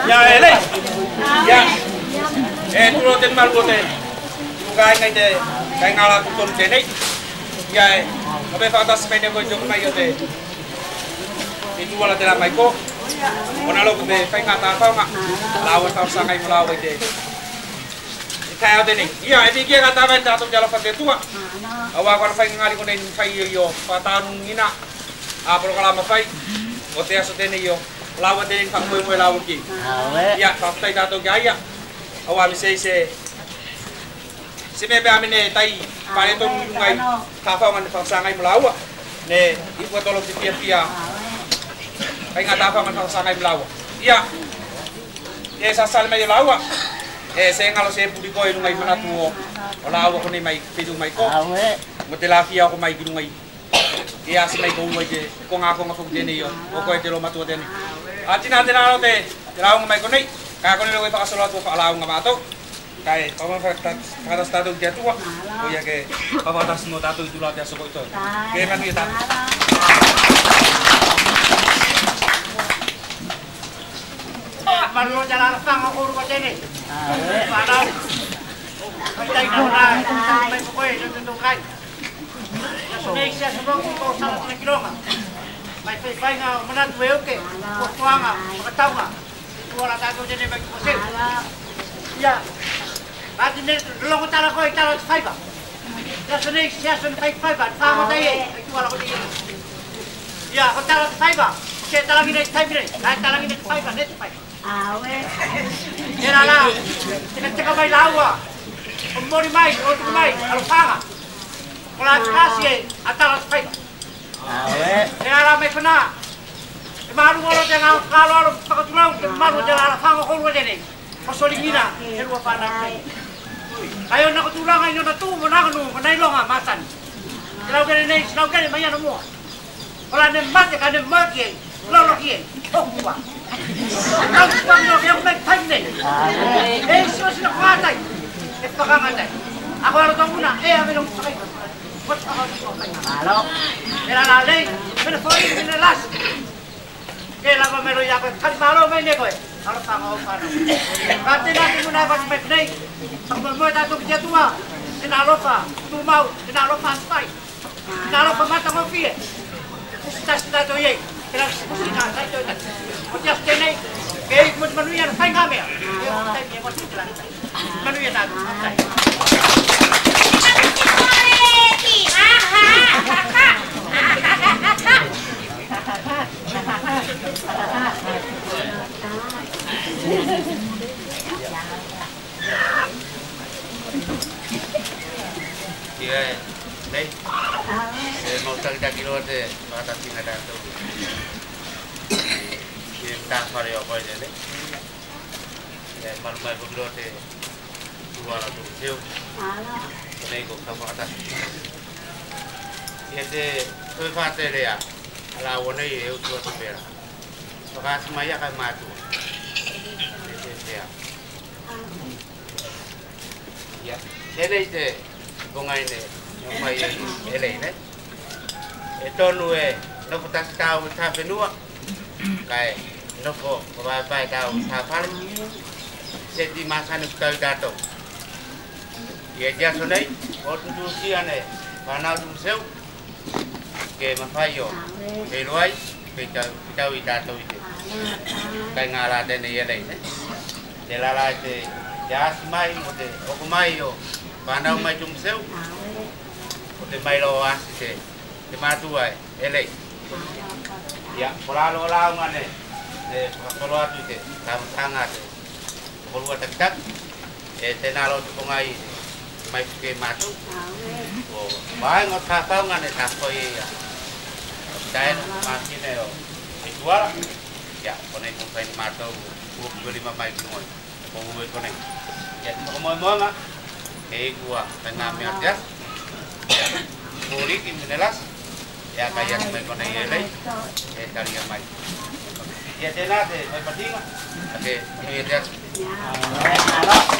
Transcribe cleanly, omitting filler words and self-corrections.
Ya ele. Ya. Tu lo ten malu te. Kai ngai te kai ngala tu ton te nei. Ya e. Abe fa tas mai ne ko jo mai yo te. Ni tu wala te la mai ko. Ona lo te fai ngata fa nga. Lawa ta sa ngai mala te. Kai o te nei. Ya e ti ki ngata va ta to jalo fa te tua. Awa ko fai ngali ko nei fai yo fa ta ngina. A pro kala ma fai. O te aso te nei yo. Lawa te nei fa mo mo lawa ki. Ya fa tai ta to ga ya. Awa mi se se se me be amene tai pare to ngai ka fa ngan fa sa ngai mlawa ne i ko to lo ti pia pia kai ngata fa ngan fa sa ngai mlawa ia e sa sal me lawa e se ngalo se publiko i ngai mana tu o lawa ko nei mai fidu mai ko mo te la fia ko mai ki ngai ia se mai ko ngai te ko nga ko nga fo te nei yo o ko te lo matua te nei a tina te na lo te la mai ko nei ka ko nei lo fa solo tu fa la nga mato kai pa fa ta ta tu kia tua o ia ke pa fa ta sino ta tu la te so ko to ke ma tu ta Malu jalan fang ko ko te nei pa na kai na na mai ko e tu kai nei sia so ko sa la kilonga mai fai fai nga mana tu e ke ko tuanga ko taunga tu ala ta ko te nei mai ko se ya Ati ne longo tala ko tala faiba. Ya se nei sia se fai faiba, fa mo dai e tu ala ko te. Ya ko tala faiba. Ke tala ni nei faiba, ai tala ni faiba ne faiba. Awe. Era la. Te te ka mai laua. O mori mai, o tu mai, alo fanga. Ko la kasi e atala faiba. Awe. Era la mai fana. E malu ngolo te nga kalo alo pakatulau te malu te la fanga ko lu te nei. O solingina e lua whanau tei. Kai ona ko tūranga i nona tū, mo nanga nu, mo nei longa mātani. Te lau kere nei, te lau kere mai ana mua. O la ne mate ka ne maki e, lolo ki e, o kua. Kau tuangi o ke au mai tai nei. E sio sina kuatai, e whakanga tai. Ako aro tonguna, e ame nong whakai. Ko whakanga o whakai. E la la lei, mene whai, mene lasi. Ke lava mero ia koe, kari malo mai ne koe. Alo whanga o whanau. Ka tēnā te muna e whatu mai nei. Whakamoe tātou ki te atua. Tēnā alofa, tūmau, tēnā alofa anwhai. Tēnā alofa matangofie. Kusi tasi tātou iei. Tēnā kusi nā tātou i tātou. O te asu tēnei, ke ei kumoti manuia na whai ngā mea. E o tai mea motu te langi. Manuia tātou, whai. Iya, nei. Mau tak tak kilo te, mata singa tato. Iya, tak pare apa aja nih. Ya, malu mai kilo te, dua ratus ribu. Nei kok kamu atas. Iya te, tuh fase ya. Ala wone ye utua tu pera. Maka semaya kai matu. Ya. Ya, sene te bongai ne, mai ele ne. E tonu e nofo tasi tau ta whenua. Kai nofo ko vai vai tau ta whare. Se ti masane tau tatou. Ia te aso nei, o tutu sia ne, whanau tu seu. Ke mawhai o, ke roai, ke tau i tātou i te. Kai ngā rā tēnei e lei ne. Te rara te asi mai, o te oko mai o whanau mai tu museu. O te mai lo asi te, te mātua e lei. Ia, ko rā lo launga ne, te whakatoro atu i te tāmatanga te korua takitaki. E tēnā lo te ponga i mai ke mātou. O waenga o tāwhaunga ne tāwhoi e ia. Tae mākine o te tuara. Ia, konei kong whai mātou ua lima mai ki ngoi. Ko ue konei. Ia, te whakamoemoenga, ke ikua kai ngā mea te aso. Ia, kōriki mene las. Ia, kai atu mai konei e lei, e taria mai. Ia, tēnā te mai patinga. Ake, manuia te aso. Malo.